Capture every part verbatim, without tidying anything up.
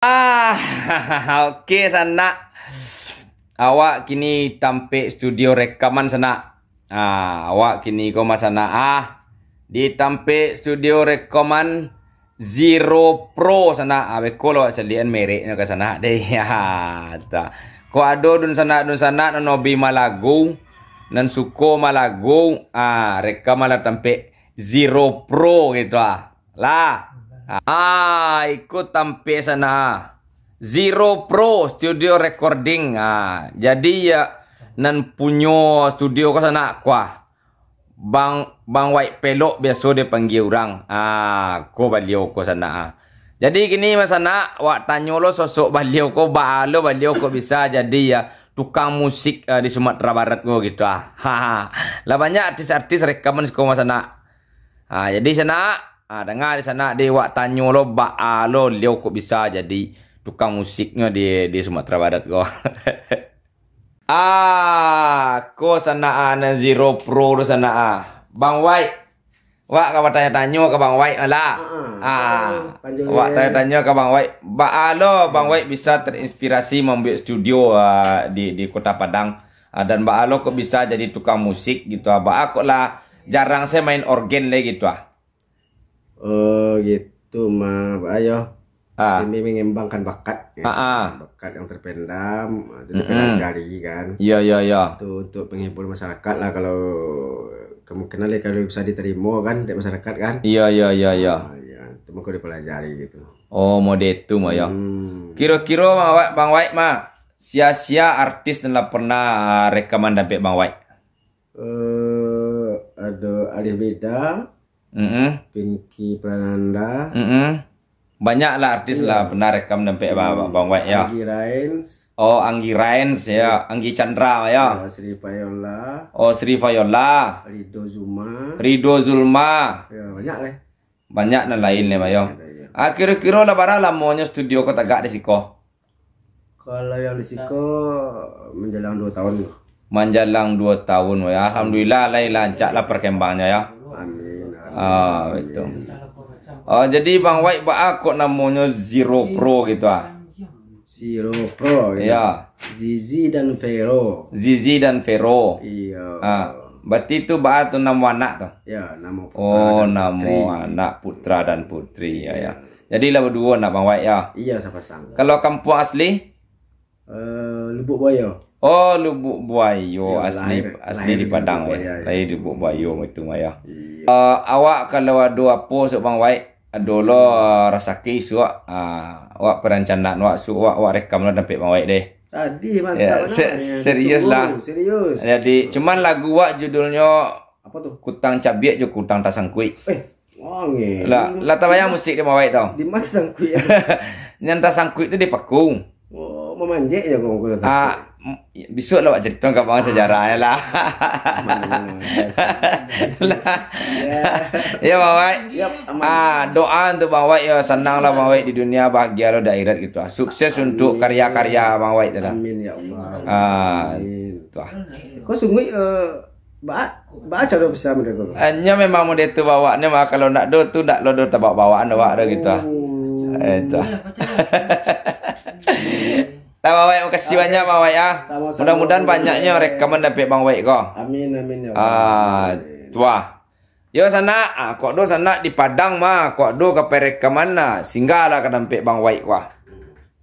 Ah, oke, sanak. Awak kini tampek studio rekaman, sanak. Ah, awak kini ko ma, sanak, ah. Di tampek studio rekaman Zero Pro, sanak. Ah, beko lo awak caliak an mereknyo ka, sanak. Deh, ya, ta. Ko ado dunsanak-dunsanak nan hobi malagu, nan suko malagu, ah, rekaman lah tampek Zero Pro gitu, ah. Lah. Ah, iko tampek, sanak. Zero Pro Studio Recording. Ah, jadi, ya, nan punyo studio ko, sanak, ko ah. Bang, Bang White Pelok biaso dipanggia urang. Ah, ko baliau ko, sanak, ah. Jadi kini ma, sanak, wak tanyo lo sosok baliau ko, baa lo baliau ko bisa jadi, ya, tukang musik, ah, di Sumatera Barat ko gitu, ah. Lah banyak artis-artis rekaman siko ma, sanak. Ah, jadi, sanak, ah, danga di, sanak, di wak tanyo lo, baa lo liau kok bisa jadi tukang musiknyo di, di Sumatera Barat ko. Ah, ko, sanak, ah, nan Zero Pro tu, sanak, ah. Bang White, wak ka batanyo-tanyo ka Bang White lah. Ah, wak tanyo-tanyo ka Bang White. Baa lo Bang White bisa terinspirasi mambuek studio, ah, di, di Kota Padang. Ah, dan baa lo kok bisa jadi tukang musik gitu, ah. Baa kok lah jarang se main orgen lai gitu, ah. Oh, gitu mah, Pak, yo. Ah. Kami mengembangkan bakat, ya. Ah, ah. Bakat yang terpendam, ah, itu dipelajari, kan. Iya, iya, iya. Itu untuk menghibur masyarakat lah, kalau kemungkinan lah, kalau bisa diterima, kan, dari masyarakat, kan. Iya, iya, iya, iya. Ah, iya, itu mah dipelajari gitu. Oh, mode itu mah, ya. Hmm. Kiro-kiro, Bang Wai-, Bang Wai mah, sia-sia artis nan lah pernah, ah, rekaman dampek Bang Wai? Eh, ado Alif Beda, Mm-mm. Pinky Prananda. Mm-mm. Banyak lah artis lah pernah rekam dampek Bang, Bang Wai, ya. Anggi Rains. Oh, Anggi Rains, ya. Anggi Chandra, ya. Ya, Sri Viola. Oh, Sri Viola. Rido Zuma. Rido Zulma. Ya, banyak lah. Banyak nan lain lah, Mayo. Ada, ya. Ah, kiro-kiro lah bara lamonyo studio ko tagak di siko? Kalau yang di siko, menjelang dua tahun. Manjalang dua tahun, ya. Alhamdulillah, lai lancak lah perkembangannya, ya. Amin, amin. Ah, betul. Ah, jadi Bang Wai, baa kok namonyo Zero Pro gitu, ah? Zero Pro, ya. Ya. Zizi dan Vero. Zizi dan Vero. Iya. Ah, berarti tu baa tu namo anak tu? Ya, namo putra. Oh, dan namo putri. Anak putra dan putri, ya, ya. Iya. Jadi lah baduo anak Bang Wai, ya? Iya, sapasang. Kalau kampuang asli? Eh, Lubuk Buayo. Oh, Lubuk Buayo, ya, asli, lahir, asli lahir di Padang, Lubuk Buayo, ya. Lahir di Lubuk Buayo itu mah, ya. Iya. Eh, awak kalau ado apo, sok Bang Wai, ado lo, eh, rasaki isuak, ah, awak perancanaan awak, su-, awak, awak rekam lo dampek Bang Wai deh. Tadi mantap. Ya, se-, serius lah. Serius. Jadi, cuman lagu awak judulnyo Apo tu? Kutang Cabiak jo Kutang Tasangkuik. Eh, wangi. Lah, lah tabayang musik di Bang Wai tu? Di ma tasangkuik? Nan tasangkuik tu di paku. Oh, mamanjek je kok tasangkuik. Ah, m-, bisuak lah awak carito ka Bang sejarah lah. Lah. Ya. Ya, Bang Wai. Yap, aman. Ah, doa untuk Bang Wai, ya, sanang lah Bang Wai di dunia, bahagia lo di akhirat gitu, ah. Sukses untuk karya-karya Bang Wai tu dah. Amin, ya Allah. Ah, amin. Tu, ah. Kau sungguh, eh, Ba, ba caro bisa model ko. Ah, nyo memang model tu bawaknyo mah, kalau ndak do tu ndak lo do tabawak-bawak awak do gitu ah. Oh. Eh, tu ah. Lah, Bang Wai, makasih banyak, Bang Wai, ah. Sama-sama. Mudah-mudahan banyaknyo rekaman dampek Bang Wai ko. Amin, amin, ya Allah. Ah, amin. Tu ah. Yo, sanak, ah, kok do sanak di Padang mah, kok do ka perekaman nah, singgahlah ka dampek Bang Wai ko ah.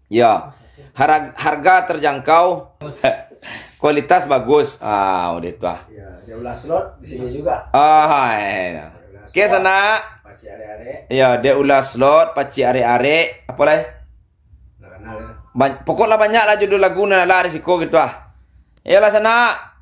Ya. Har-, harga terjangkau. Kualitas bagus. Ah, udah itu ah. Ya, dia ulah slot di sini juga. Ah, hai. Dia ulah slot. Oke, sanak. Pacik arek-arek. Ya, dia ulah slot, pacik arek-arek. Apa lai? Nggak kenal ya. Ban-, pokoklah banyak lah judul lagu nan lah risiko gitu ah. Iyalah, sanak.